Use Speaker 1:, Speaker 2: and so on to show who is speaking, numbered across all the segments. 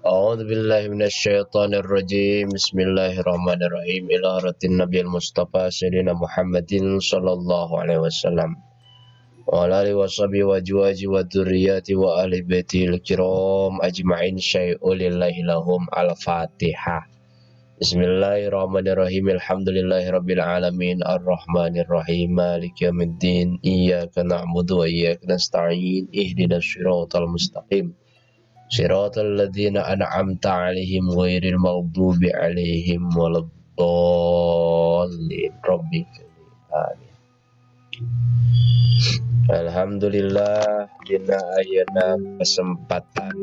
Speaker 1: A'udzu billahi minasyaitonir rajim. Bismillahirrahmanirrahim. Ila haratin Nabiyil Mustafa sayyidina Muhammadin sallallahu alaihi wasallam. Wa ala alihi washabihi wa azwajihi wa dzurriyyati wa ahli baitil kiram ajma'in syai'u lillahi lahum al-Fatihah. Bismillahirrahmanirrahim. Alhamdulillahirabbil alamin arrahmanirrahim maliki yaumiddin iyyaka na'budu wa iyyaka nasta'in ihdinas siratal mustaqim. Siratal ladzina an'amta 'alaihim ghairil maghdubi 'alaihim waladdallin. Rabbi amin. Alhamdulillah dina ayeuna kesempatan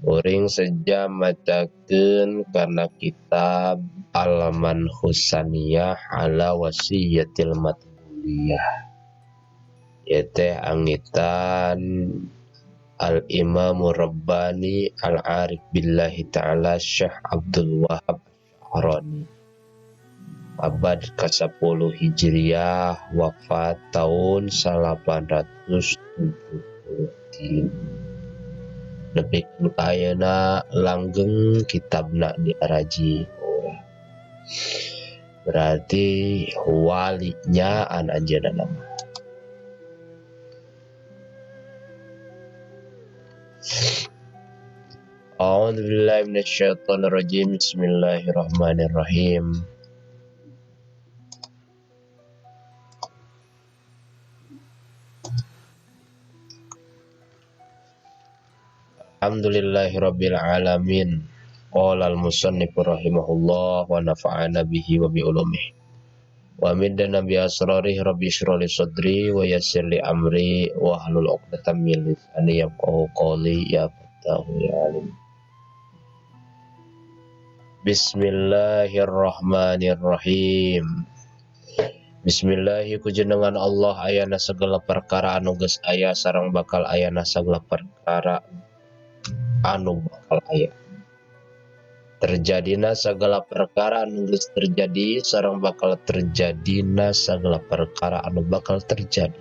Speaker 1: kuring sejam macakeun kana kitab Al-Manhusaniyah ala Wasiyatil Matbuliyah. Yaitu angitan Al-Imam Rabbani Al-Arif Billahi Ta'ala Syekh Abdul Wahab Syahrani abad ke-10 Hijriah, wafat tahun 873. Nepi ka ayeuna langgeng kitabna diaraji. Berarti walinya an anjeunna nama. A'udzu billahi minasyaitonir rajim. Bismillahirrahmanirrahim. Alhamdulillahirabbil alamin. Qala al-musannif rahimahullah wa nafa'ana bihi wa bi ulumihi. Wa middana bi asrarihi rabbi shrah li sadri wa yassir li amri wa hlul 'uqdatam min lisani yafqahu qawli ya fattahu ya alim. Bismillahirrahmanirrahim. Bismillahi kujenengan Allah ayana segala perkara anu geus aya sareng bakal ayana segala perkara anu bakal aya. Terjadina segala perkara anu geus terjadi sareng bakal terjadina segala perkara anu bakal terjadi.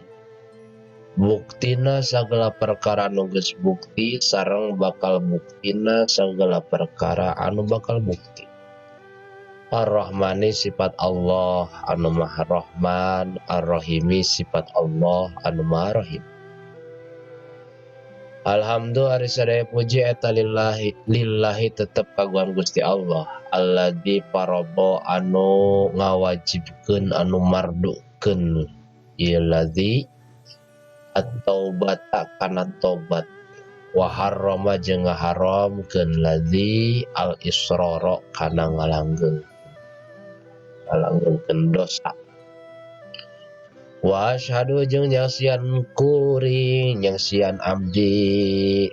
Speaker 1: Buktina segala perkara anu geus bukti sareng bakal buktina segala perkara anu bakal bukti. Ar-Rahmani sifat Allah anu Maha Rahman, Ar-Rahimi sifat Allah anu Maha Rahim. Alhamdulillah ari sadaya puji eta lillahi lillahi tetep kagungan Gusti Allah alladzi farada anu ngawajibkeun anu mardukeun ieu ladzi at-taubata kana tobat wa harrama jeung ngaharamkeun ladzi al-israra kana ngalanggengkeun dosa. Wa asyhadu jeung nyaksian kuring nyaksian abdi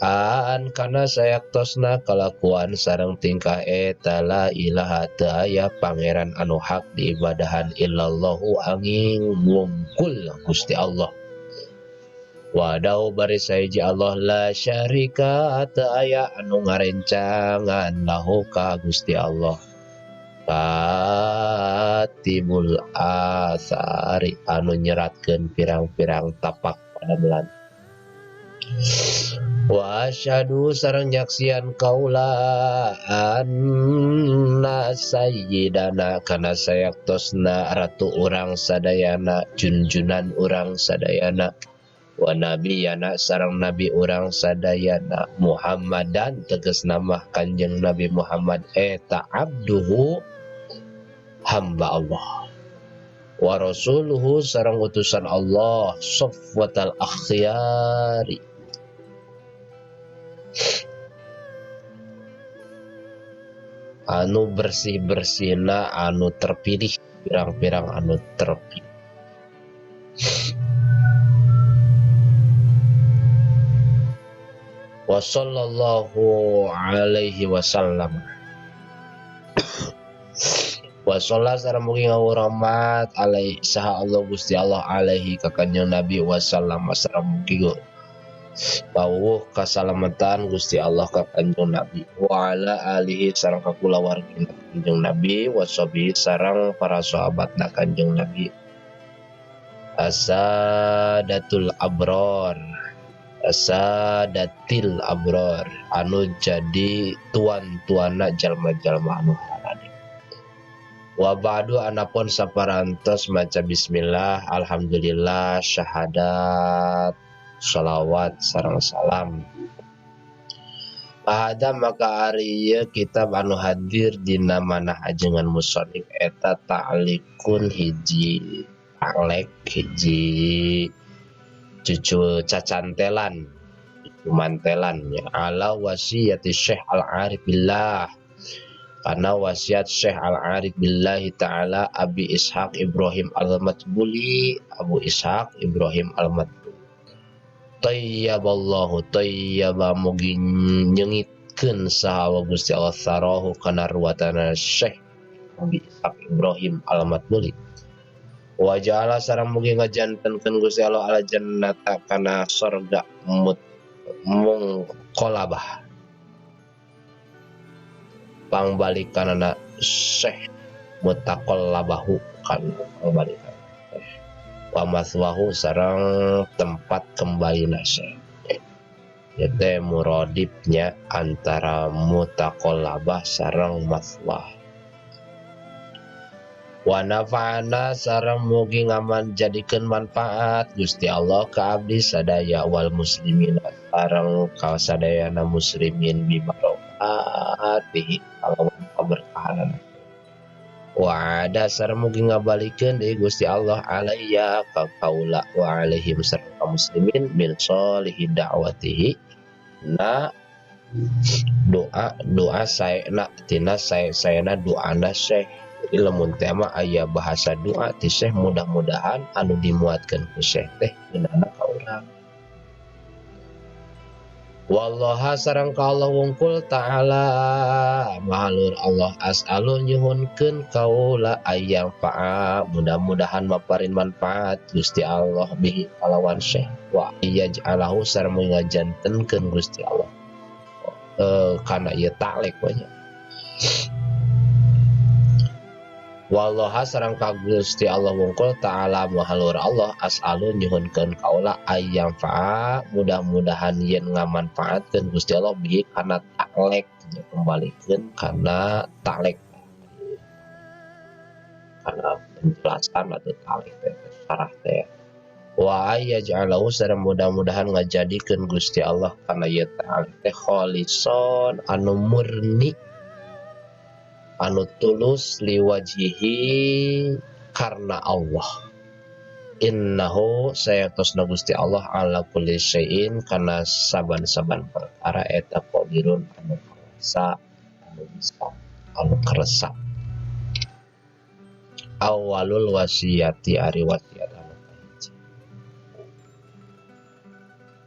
Speaker 1: an kana sayaktosna kalakuan sareng tingkah eta la ilaha teu aya pangeran anu hak diibadahan illallahu angin wungkul Gusti Allah. Wadau bari saiji Allah la syarika teu aya anu ngarencangan lahu ka Gusti Allah. Katibul asari anu nyeratkeun pirang-pirang tapak padamelan. Wa asyhadu sareng nyaksian kaula anna sayyidana kana sayaktosna ratu urang sadayana junjunan urang sadayana wa nabiyana sareng nabi urang sadayana Muhammadan tegas nama Kanjeng Nabi Muhammad eta abduhu hamba Allah wa rasuluhu sareng utusan Allah safwatal akhyari anu bersih-bersihna anu terpilih pirang-pirang anu terpilih. Wa sallallahu alaihi wasallam. Wa sallallahu sareng mugi ngawurahmat alaihi saha Allah Gusti Allah alaihi ka Kanjeng Nabi wasallam sareng mugi pawuh kasalamatan Gusti Allah ka Kanjeng Nabi wa ala alihi sareng ka kulawargina Kanjeng Nabi wa sahbihi sareng para sahabatna Kanjeng Nabi. Asadatul abror Sadatil abror anu jadi tuan-tuana jalma-jalma anu harade. Wa ba'du anapun saparantos maca bismillah, alhamdulillah, syahadat, sholawat sareng salam. Ahada maka ari ieu kitab anu hadir dina manah ajengan musannif eta ta'likun hiji ta'lek hiji cucu cacantelan, cucu mantelan ya, ala wasiyati Syekh Al-Arif Billah, karena wasiat Syekh Al-Arif Billahi Ta'ala Abi Ishaq Ibrahim Al-Matbuli, Abu Ishaq Ibrahim Al-Matbuli. Tayyaballahu tayyaba mugi nyengitkeun saha Gusti Allah sarahu kana ruwatana Syekh Abi Ishaq Ibrahim Al-Matbuli. Wa ja'ala sareng mugi ngajantenkeun Gusti Allah ala jannata kana sorga mungqalabah pangbalikanana Syekh mutaqallabahu kana pangbalikan wa maswahu sareng tempat kembalina Syekh. Ieu teh muradibnya antara mutaqallabah sareng maswah. Wa nafa'ana sareng mugi ngaman jadikeun manfaat Gusti Allah ka abdi sadaya wal muslimin sareng ka sadayana muslimin bi barokatihi kalawan kaberkahanana. Wa ada sareng mugi ngabalikeun deui Gusti Allah alaiya ka kaula wa alaihim sareng ka muslimin min sholihi da'watihi na doa doa saena tina saena doana Syekh. Jadi lamun teh mah aya bahasa doa ti Syekh mudah-mudahan anu dimuatkeun ku Syekh teh ngeunana ka urang. Wallaha sareng ka Allah wungkul ta'ala mahalur Allah as'alu nyuhunkeun kaula ayang fa'a mudah-mudahan maparin manfaat Gusti Allah bihi kalawan Syekh wa yaj'alahu sareng ngajantenkeun Gusti Allah kana ieu ta'lek banyak. Wallaha sareng ka Gusti Allah wungkul ta'ala mahalur Allah as'alu nyuhunkeun kaula ayang fa'a mudah-mudahan yen ngamanfaatkeun Gusti Allah bihi kana ta'lek kembalikeun kana ta'lek kana penjelasan atau ta'lek teh syarah teh wa ayyaj'alahu sareng mudah-mudahan ngajadikeun Gusti Allah kana ieu ta'lek teh kholison anu murni anu tulus liwajihi karena Allah. Innahu sayatosna Gusti Allah ala kulli syai'in kana saban-saban perkara eta qadirun anu kuasa anu bisa anu keresa. Awalul wasiyati ari wasiat anu kahiji.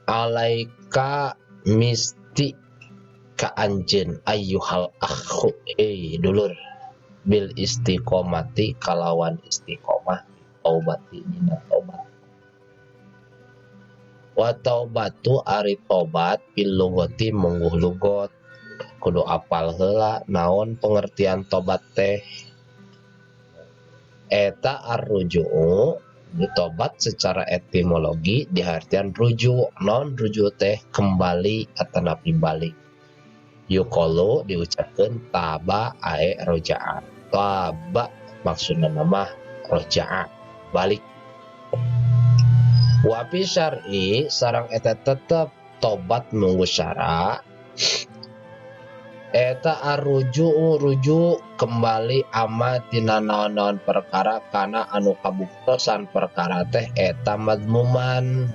Speaker 1: Alaika misti ka anjeun ayyuhal akhu dulur bil istiqomati kalawan istiqomah taubati dina taubat wa taubatu ari tobat bil lugati mungguh lugot kudu apal heula naon pengertian tobat teh eta arruju'u tobat secara etimologi diartian rujuk non rujuk teh kembali atanapi balik yukolo diucapkan taba ae roja'a taba maksudna mah roja'a balik. Wa fi syar'i sareng eta tetep tobat nunggu syara eta arruju'u rujuk kembali ama tina naon-naon perkara kana anu kabuktosan perkara teh eta madmuman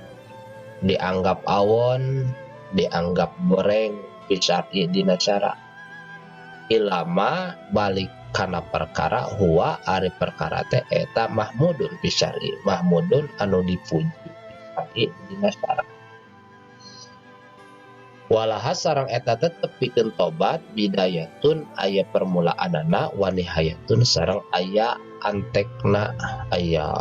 Speaker 1: dianggap awon dianggap goreng bisyar'i dina syara ilama balik kana perkara huwa ari perkara teh eta mahmudun bisyar'i mahmudun anu dipuji bisyar'i dina syara walaha sareng eta tetep pikeun tobat bidayatun aya permulaanana wa nihayatun sareng aya antekna aya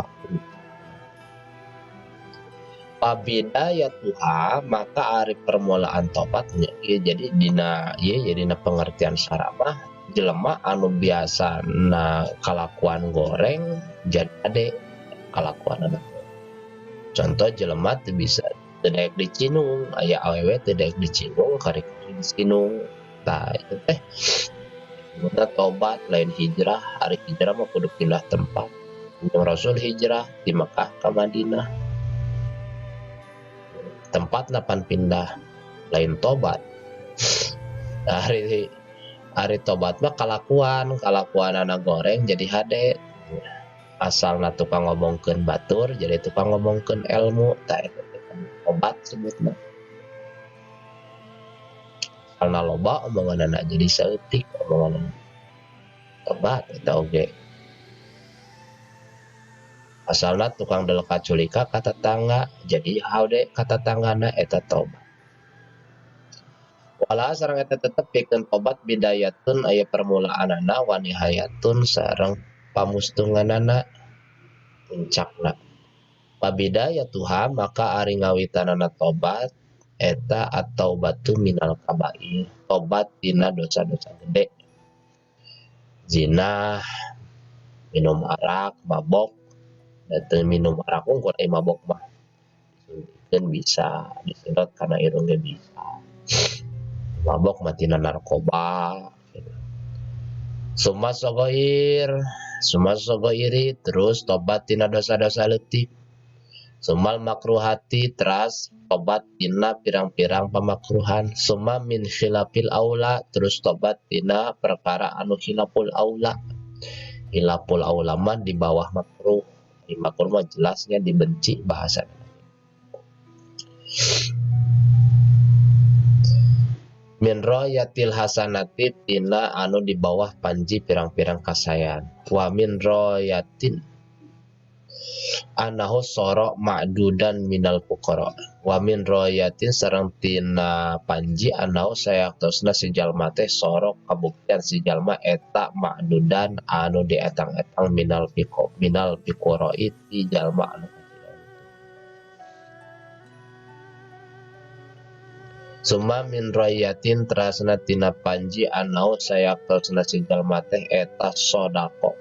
Speaker 1: pabidayatuha maka ari permulaan tobatnya ya, jadi dina ya jadi dina pengertian syara mah jelema anu biasa na kalakuan goreng jadi ade kalakuan anak. Contoh jelema teu bisa Teu daek dicinung, aya awewe teu daek dicinung, kari-kari dicinung. Tah itu teh disebutna tobat lain hijrah. Ari hijrah mah kudu pindah tempat. Kanjeng Rasul hijrah di Mekah ka Madinah. Tempatna pan pindah, lain tobat. Ari tobat mah kalakuan, kalakuanana goreng jadi hade. Asalna tukang ngomongkeun batur jadi tukang ngomongkeun ilmu, tah eta teh tobat sebutna. Asalna loba omonganana jadi saeutik omonganana. Tobat eta oge. Asalna tukang deleka culika ka tetangga jadi hade ka tetanggana eta tobat. Wala sareng eta tetep pikeun tobat bidayatun aya permulaanana wa nihayatun sareng pamustunganana puncakna. Pabidayatuha maka ari ngawitanana tobat eta at-taubatu minal kabair, tobat tina dosa-dosa gede. Zina, minum arak, mabok, da teu minum arak unggul ai mabok mah. Disuntikan bisa, disedot kana irung ge bisa. Mabok mah tina narkoba gitu. Summa sogoir, summa sogoiri terus tobat tina dosa-dosa leutik. Sumal makruhati teras tobat tina pirang-pirang pamakruhan. Summa min khilafil aula terus tobat tina perkara anu khilaful aula. Khilaful aula mah di bawah makruh. Di makruh mah jelasnya dibenci bahasa. Min royatil hasanati tina anu di bawah panji pirang-pirang kasayan. Wa min royatin anahu soro ma'dudan minal fuqara. Wa min royatin sareng tina panji anahu sayaktosna si jalma teh soro kabuktian si jalma eta ma'dudan anu dietang-etang minal fiqo minal fuqara ti jalma anu. Summa min royatin terasna tina panji anau sayaktosna si jalma teh eta sodako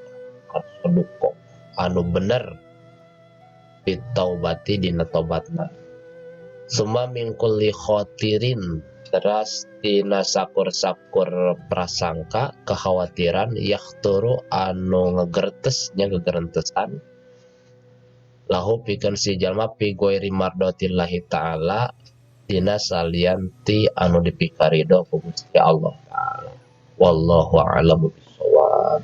Speaker 1: soduko anu bener bitaubati dina tobatna. Summa min kulli khotirin teras tina sakur-sakur prasangka kekhawatiran yakhturu anu ngegertes nya gegerentesan lahu pikeun si jalma fi ghairi mardotillahi ta'ala tina salian ti anu dipikarido ku Gusti Allah ta'ala. Wallahu a'lamu bissawab.